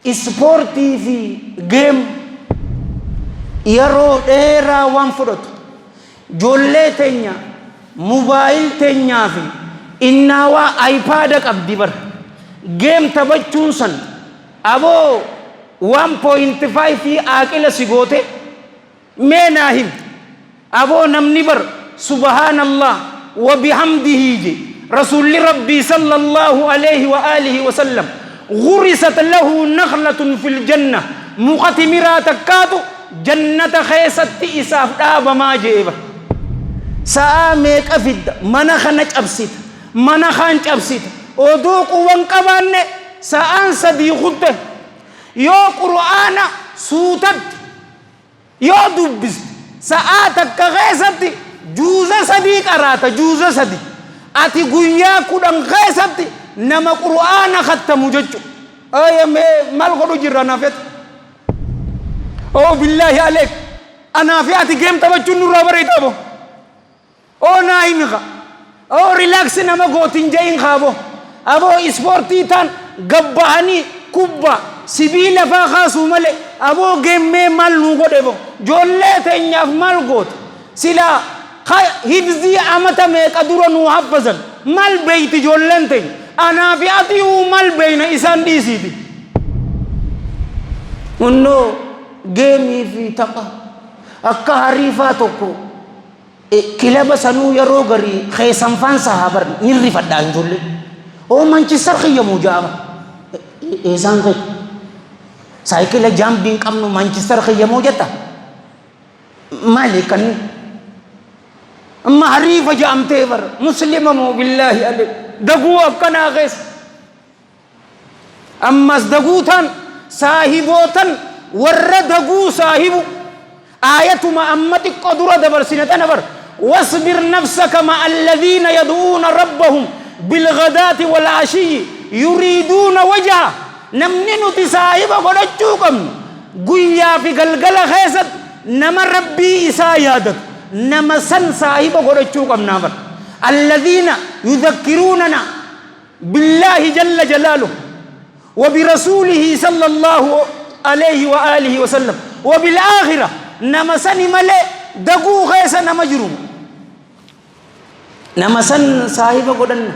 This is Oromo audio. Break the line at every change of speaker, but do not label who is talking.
Ispoortii fi game yeroo dheeraa waan fudhatu. Joollee teenya mobile teenyaa fi innaawaa iPad qabdi bar. Game taphachuun san aboo 1.5 aaqila si goote. Mee naa himi aboo, namni bar subhaanallah wa bihamdihi je Rasuulli Rabbii sallallahu alayhi wa alihi wa sallam, ghurisat lahu nakhlatun fil janna, muka timiraa takkaatu jannata keessatti isaaf dhaabamaa jee bar. Sa'aa meeqa fidda, mana kana cabsita, mana kaan cabsita, oduu quban qabaanne sa'aan 3 kutte. Yoo Qur'aana suutatti yoo dubbiste sa'aa takka keessatti juuza 3 qaraata, juuza 3. Ati guyyaa 10 keessatti nama Qur'aana kattamu jechu. Aya, mee maal godhu jirra anaaf ati? Oh, billaahi aleek, anaa fi ati game taphachuun nurraa bareeda abo. Oo, naa himi ka. Oo, relax nama gootin je'in kaabo. Aboo, ispoortii taan gabbahanii kubba sibiila faa kaasuu malee, aboo, game mee maal nuu godhe bo? Joollee teenyaaf maal goota? Silaa ka hifzii amata meeqa dura nuu haffazan maal beeyti ijoolleen teenya? Anaa fi atiyuu maal beeyna isaan dhiisiiti? Hunnoo game fi tapha akka hariifaa tokko kilaba sanuu yeroo garii keessan faan sahaa bar ni rifadhaa ijoollee. Oo, Manchester kiyya moo ja'a eessaan kee? Saayikila jaambii hin qabnu, Manchester kiyya moo jetta? Maali kan amma hariifa ja'amtee bar muslima moo? Billaahi alee, daguu akkanaa keessa. Ammas daguutaan saahibootan warra daguu saahibu, aayatuma amma xiqqoo dura dabarsine tana bar, wasbir nafsaka ma'a alladhiina yad'uuna rabbahum bilghadaati wal ashiyyi yuriiduuna wajha. Namni nuti saahiba godhachuu qabnu guyyaa fi galgala keessatti nama Rabbii isaa yaadatu, nama san saahiba godhachuu qabnaa bar. Alladhiina yudhakkiruunana billaahi jalla jalaaluhu wa birasuulihi sallallahu alayhi wa alihi wa sallam wa bilaakhira, nama sani malee daguu keessa nama jiru, nama san saahiba godhanna.